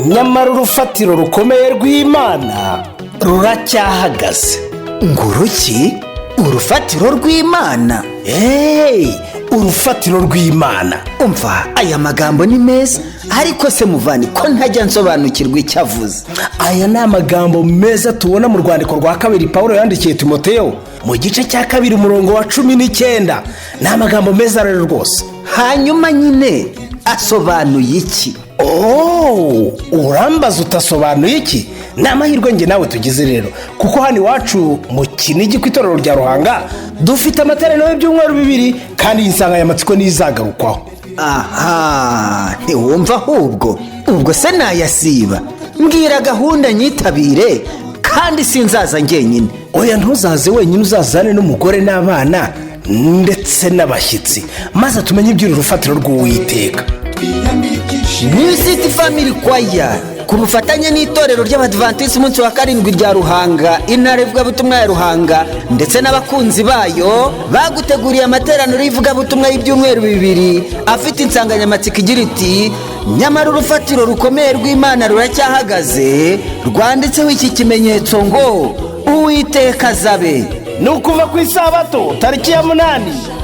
Nyamara urufatiro rukomeye rw'Imana ruracyahagaze. Nguruki? Urufatiro rw'Imana? Hey, urufatiro rw'Imana. Umva, aya magambo ni meza, ariko se muvandi, ko ntajya nsobanukirwa icyo avuze? Aya ni amagambo meza tubona mu rwandiko rwa kabiri Paul yandikiye Timoteyo, mu gice cya 2, umurongo wa 19. Ni amagambo meza rero rwose. Hanyuma nyine asobanuye iki? Oh, urambaza utasobanuye iki? Ni amahirwe njye nawe tugize rero, kuko hano iwacu mu Kinigi, ku itorero rya Ruhanga, dufite amateraniro y'ibyumweru 2, kandi iyi nsanganyamatsiko niyo izagarukwaho. Aha ntiwumva ahubwo? Ubwo se nayasiba? Mbwira gahunda nyitabire, kandi sinzaza njyenyine. Oya, ntuzaze wenyine, uzazane n'umugore n'abana ndetse n'abashyitsi, maze tumenye iby'uru rufatiro rw'Uwiteka. New City Family Choir, ku bufatanye n'itorero ry'Abadivantisiti umunsi wa karindwi rya Ruhanga, intara ivugabutumwa ya Ruhanga, ndetse n'abakunzi bayo, baguteguriye amateraniro y'ivugabutumwa y'ibyumweru 2 afite insanganyamatsiko igira iti: "Nyamara urufatiro rukomeye rw'Imana ruracyahagaze", rwanditseho iki kimenyetso ngo: "Uwiteka azabe". Ni ukuva ku isabato tariki ya 8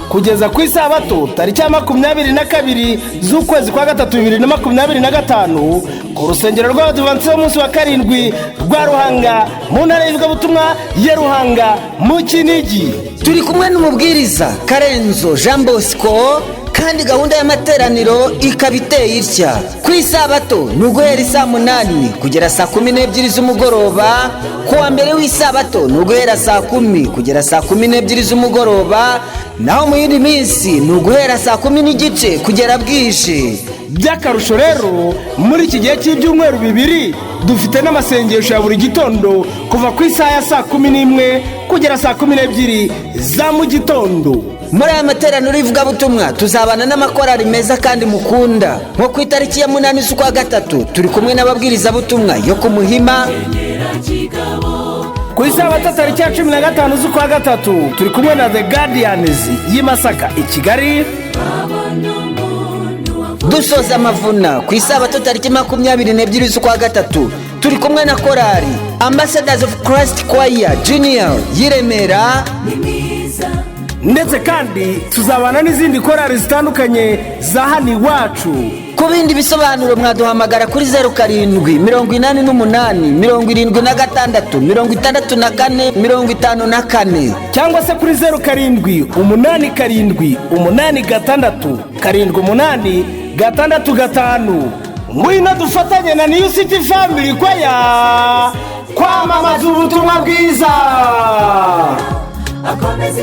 kugeza ku isabato tariki ya 22 z'ukwezi kwa gatatu 2025, ku rusengero rw'Abadivantisiti b'umunsi wa karindwi rwa Ruhanga, mu ntara y'ivugabutumwa ya Ruhanga, mu Kinigi. Turi kumwe n'umubwiriza Karenzo Jean Bosco, kandi gahunda y'amateraniro ikaba iteye itya: ku isabato ni uguhera isaa 8 kugera saa 12 z'umugoroba, ku wa mbere w'isabato ni uguhera saa 10 kugera saa 12 z'umugoroba, naho mu yindi minsi ni uguhera saa 10:30 kugera bwije. By'akarusho rero, muri iki gihe cy'ibyumweru 2 dufite n'amasengesho ya buri gitondo kuva ku isaha ya saa 11 kugera saa 12 za mu gitondo. Muri aya materaniro y'ivugabutumwa tuzabana n'amakorari meza kandi mukunda. Nko ku itariki ya 8 z'ukwa gatatu turi kumwe n'ababwirizabutumwa yo ku Muhima. Ku isabato tariki ya 15 z'ukwa gatatu turi kumwe na The Guardians y'i Masaka i Kigali. Dusoza amavuna, ku isabato tariki 22 z'ukwa gatatu turi kumwe na korari Ambassadors of Christ Choir Junior y'i Remera. Ndetse kandi tuzabana n'izindi korari zitandukanye za hano iwacu. Ku bindi bisobanuro mwaduhamagara kuri 0788766454, cyangwa se kuri 0787877865. Ngwino dufatanye na New City Family Choir kwamamaza ubutumwa bwiza. Akomeza.